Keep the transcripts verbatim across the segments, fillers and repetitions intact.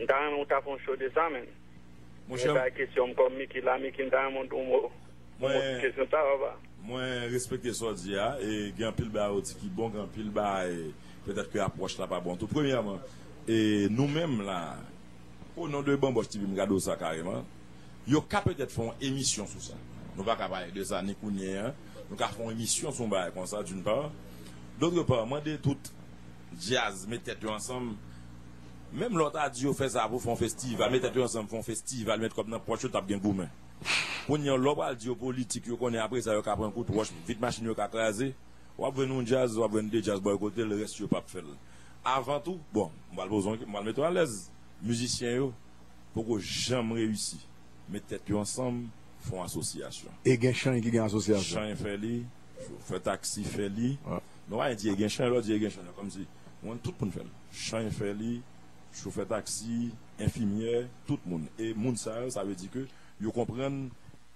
M ta renmen w ta fè yon show de sa, menn. Monchè, bay kesyon m kòm Micky la, Micky, m ta renmen w di yon mo. Yon mo sou kesyon sa, papa. Mwen respekte sa w di a, e gen anpil bagay ou di ki bon, gen anpil bagay, petèt ke apwòch la pa bon tou. Premyèman, e nou menm la, o non de Bamboch T V, m gade w sa kareman. Yo ka petèt fè yon emisyon sou sa. Nou pa ka pale de sa ni kounye a. Nou ka fè yon emisyon sou yon bagay konsa, d'une part. D'autre part, mande tout djaz met tèt yo ansanm. Menm lè w ta di yo fè sa pou fè yon festival, met tèt yo ansanm, fè yon festival, met kòb nan pòch yo, t ap gen goumen. Kounye a, lè w pral di yo politik, yo konnen apre sa yo ka pran kout wòch, vit machin yo ka kraze. W ap jwenn yon djaz, w ap jwenn de djaz bòykote l, rès yo p ap fè l. Avan tou, bon, m pral poze yon, m pral mete w alèz. Mizisyen yo poko janm reyisi met tèt yo ansanm, fè yon asosyasyon. E gen Chany ki gen asosyasyon. Chany fè li, chofè taksi fè li. Wi. Non, pa di e gen Chany, lè w di e gen Chany, kòmsi, mwen, tout moun fè l. Chany fè li, chofè taksi, enfimyè, tout moun. E moun sa yo, sa vle di ke yo konprann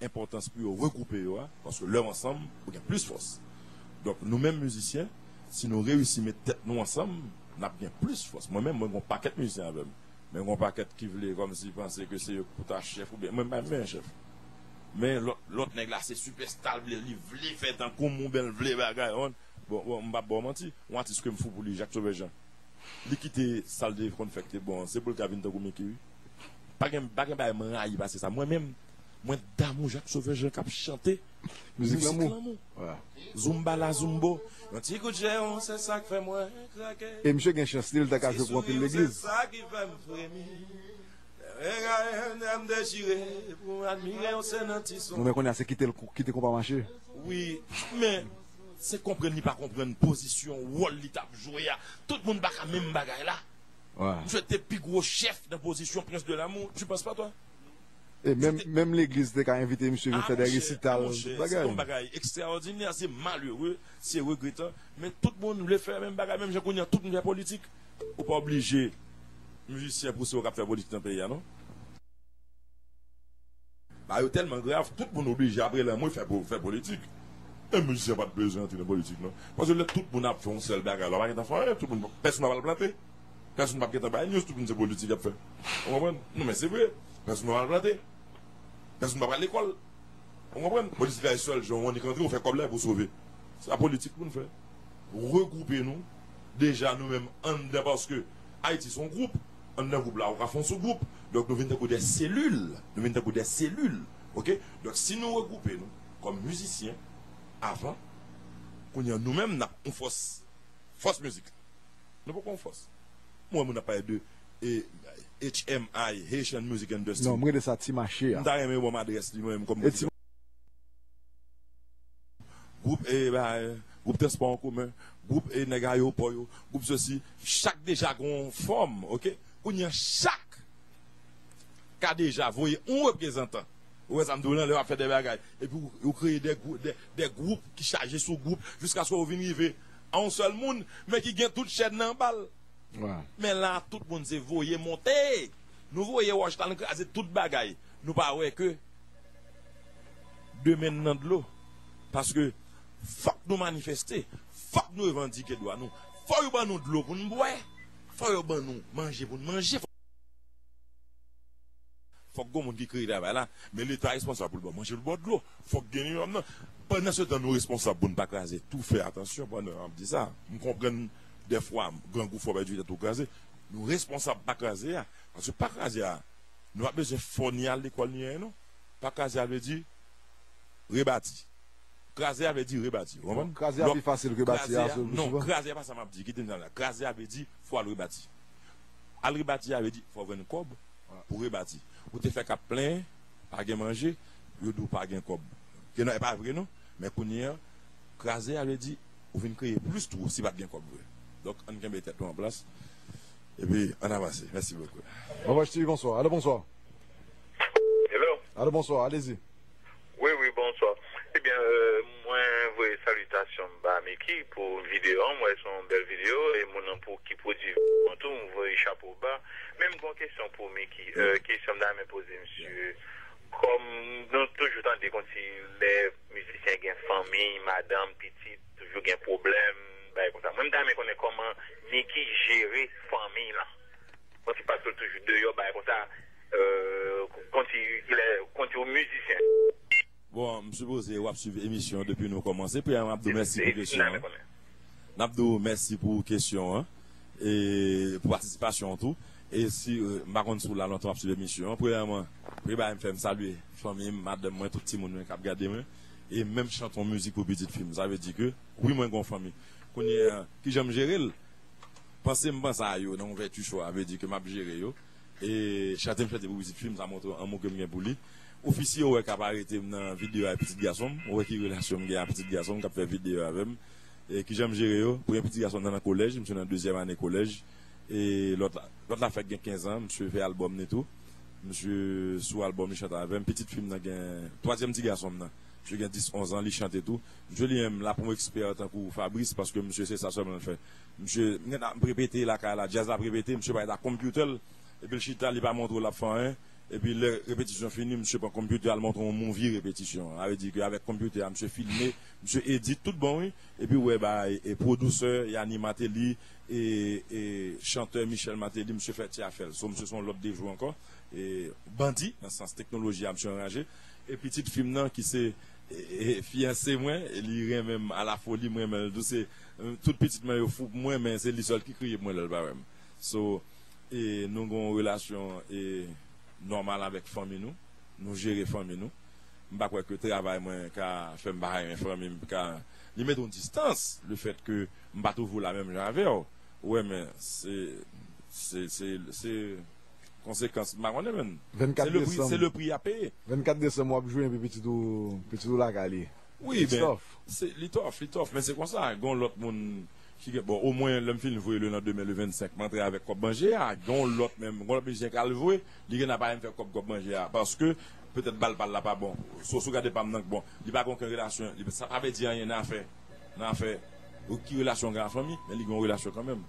enpòtans pou yo regwoupe yo a, paske lè w ansanm, ou gen plis fòs. Donk, nou menm mizisyen, si nou reyisi met tèt nou ansanm, n ap gen plis fòs. Mwen menm, mwen gen yon pakèt mizisyen avè m. Men gen yon pakèt ki vle kòmsi panse ke se yo k pou ta chèf oubyen, mwen, m pa menm chèf. Men lòt, lòt nèg la, se sipèsta l vle, li vle fè tankou m oubyen l vle bagay, on. Bon, bon, m p ap ba w manti, yon atis ke m fou pou li, Jacques Sauveur Jean. Li kite sa l te konn fè k te bon an, se pou l ka vin tankou Micky, wi. Pa gen, pa gen bagay mwen rayi pase sa. Mwen menm, mwen damou Jacques Sauveur Jean k ap chante mizik lanmou. Wi. Zumba la zumbo. Yon ti kout jewon, se sa k fè mwen krake. E misye gen chans li, li ta ka jwe pou anpil legliz. Sou se sa ki fè m fremi. Lè m dechire pou admire yon sèn an ti son. Nou men kounye a se kite l, kite konpa mache. Wi, men se konprann li pa konprann pozisyon, wòl li t ap jwe a. Tout moun pa ka menm bagay la. Wi. Misye te pi gwo chèf nan pozisyon Prince de l'amour, tu penses pas toi? E menm, menm legliz te ka envite misye vin fè de resital, tout bagay. Se yon bagay ekstraòdinè, se malere, se regretan, men tout moun vle fè menm bagay, menm jan kounye a tout moun fè politik. Ou pa oblije mizisyen pou se ou k ap fè politik nan peyi a, non. Bagay yo tèlman grav, tout moun oblije apre lanmò fè po-, fè politik. E mizisyen pa t bezwen antre nan politik, non. Paske lè tout moun ap fè yon sèl bagay, la pa gentan fè anyen, tout moun, pèsonn pa pral plante. Pèsonn p ap gentan bay news, tout moun se politik y ap fè. Ou konprann? Non, men se vre. Pèsonn p ap al plante. Pèsonn p ap al lekòl. Ou konprann? Politik la, se sèl jan w annik antre, ou fè kòb la epi w sove. Se pa politik pou n fè. Regwoupe nou, deja nou menm anndan, paske Ayiti se yon gwoup. Anndan gwoup la, ou ka fè yon sougwoup. Donk, nou vin tankou de selil. Nou vin tankou de selil. Oke? Donk, si nou regwoupe nou, kòm mizisyen, avan, kounye a, nou menm, n ap yon fòs, fòs mizik. Nou poko yon fòs. Mwen, moun ap pale de, e, H M I, Haitian Music Industry. Non, m rele sa Ti Mache a. M ta renmen yo ban m adrès li, mwen menm, kòm e Ti gwoup, e, ba, e, gwoup transpò an komen, gwoup, e, nèg ayewopò yo, gwoup sesi, chak deja gen yon fòm, oke? Kounye a, chak ka deja voye yon reprezantan. Ou wè sa m di w lan, lè w ap fè de bagay. Epi w, w kreye de gwou-, de, de gwoup ki chaje sou gwoup, jiskaske w vin rive a yon sèl moun, men ki gen tout chèn nan anba l. Wi. Men la, tout moun se voye monte. Nou voye wòch la, nou kraze tout bagay. Nou pa wè ke demen n nan dlo. Paske fòk nou manifeste, fòk nou revandike dwa nou. Fò yo ban nou dlo pou n bwè. Fò yo ban nou manje pou n manje. Fòk gon moun ki kreye travay la, men Leta responsab pou l ba w manje, pou l ba w dlo. Fòk gen minimòm nan. Pandan se tan, nou responsab pou n pa kraze tou. Fè atansyon pandan m ap di sa. M konprann dèfwa, grangou fè w pèdi tèt ou kraze. Nou responsab pa kraze a. Paske pa kraze a, nou pa bezwen fò ni al lekòl ni anyen, non. Pa kraze a vle di rebati. Kraze a vle di rebati, ou konprann? Kraze a pi fasil ke bati a, non, kraze a pa sa m ap di, kite m di la. Kraze a vle di fò al rebati. Al rebati a vle di fò w jwenn kòb pou rebati. Ou te fèk ap plenyen, pa gen manje, yo di w pa gen kòb. Ke non, e pa vre non, men kounye a, kraze a vle di ou vin kreye plis twou si pa t gen kòb vre. Donk, ann kenbe tèt nou an plas, epi ann avanse. Mèsi bokou. Bonswa, Steve, bonswa. Alo, bonswa. Hello. Alo, bonswa, alezi. Wi, wi, bonswa. Ebyen, euh, mwen voye salitasyon m ba Micky pou videyo an. Mwen wè se yon bèl videyo, e moun nan pou ki pwodui videyo an tou, m voye chapo ba. Men m gen yon kesyon pou Micky. Euh, kesyon m ta renmen poze misye, kòm nou toujou tande kòmsi lè mizisyen gen fanmi, madanm, pitit, toujou gen pwoblèm, bagay konsa. Mwen, m ta renmen konnen kòman Micky jere fanmi lan. Kòmsi paske l toujou deyò, Sipoze w ap swiv emisyon depi nou kòmanse. Premyèman, m ap di w mèsi pou kesyon an. M ap di w mèsi pou kesyon an e pou patisipasyon an tou. E si, m pa konn si w la lontan w ap swiv emisyon an. Premyèman, premye bagay m fè, m salye fanmi m, madanm mwen, tout timoun mwen k ap gade mwen. E menm chante yon mizik pou pitit fi m. Sa vle di ke, wi, mwen gen yon fanmi. Kounye a, kijan m jere l? Panse m panse a yo nan yon vèti cho a, vle di ke m ap jere yo. E chante m chante pou pitit fi m, sa montre anmou ke m gen pou li. Ofisye, ou wè k ap arete m nan videyo a, pitit gason m. Ou wè ki relasyon m gen a pitit gason m k ap fè videyo avè m. E kijan m jere yo? Premye pitit gason m nan, nan kolèj, misye nan dezyèm ane kolèj. E lòt la, lòt la fèk gen kenz an, misye fè albòm li tou. Misye sou albòm, li chante avè m. Pitit fi m nan gen, twazyèm ti gason m nan, misye gen dis, onz an, li chante tou. Misye li menm, l ap yon ekspè tankou Fabrice, paske misye se sa sèlman l fè. Misye, m gentan ap repete lakay la, djaz la ap repete, misye pa gentan konpyutè l, epi l chita, li pa montre w l ap fè anyen. Epi lè repetisyon fini, misye pran konpyutè a, l montre yon movie repetisyon an. Sa vle di ke avèk konpyutè a, misye filme, misye edit, tout bon, wi. Epi w wè bagay, e pwodisè Yani Martelly, e, e chantè Michel Martelly, misye fè ti afè l. So, misye se yon lòt dejwe ankò. E bandi, nan sans teknoloji a, misye anraje. E pitit fi m nan, ki se, e, e, fiyanse mwen, e li renmen m alafoli, m renmen l tou. Se, e, tout pitit mwen yo fou pou mwen, men se li sèl ki kriye pou mwen lè l pa wè m. So, e nou gen yon relasyon, e, nòmal avèk fanmi nou. Nou jere fanmi nou. M pa kwè ke travay mwen ka fè m pa renmen fanmi m, ka, li mete yon distans, lefèt ke m pa toujou la menm jan avè w. Ou wè, men se, se, se, se konsekans, m pa konnen, men se le pri, se le pri a peye. Vennkat desanm w ap jwe, epi pitit ou, pitit ou lakay li. Wi, men se, li tough, li tough, men se konsa. Gen yon lòt moun ki gen, bon, omwen lè m fin voye le landemen, le vennsenk, m antre avèk kòb manje a. Gen yon lòt menm, gen yon lòt mizisyen k al voye, li gentan pa menm fè kòb, kòb manje a, paske petèt bal pa l la pa bon. So, si w gade pa m nan, bon, li pa gen okenn relasyon, li, sa pa vle di anyen nan afè, nan afè ki relasyon w gen a fanmi, men li gen yon relasyon kanmenm.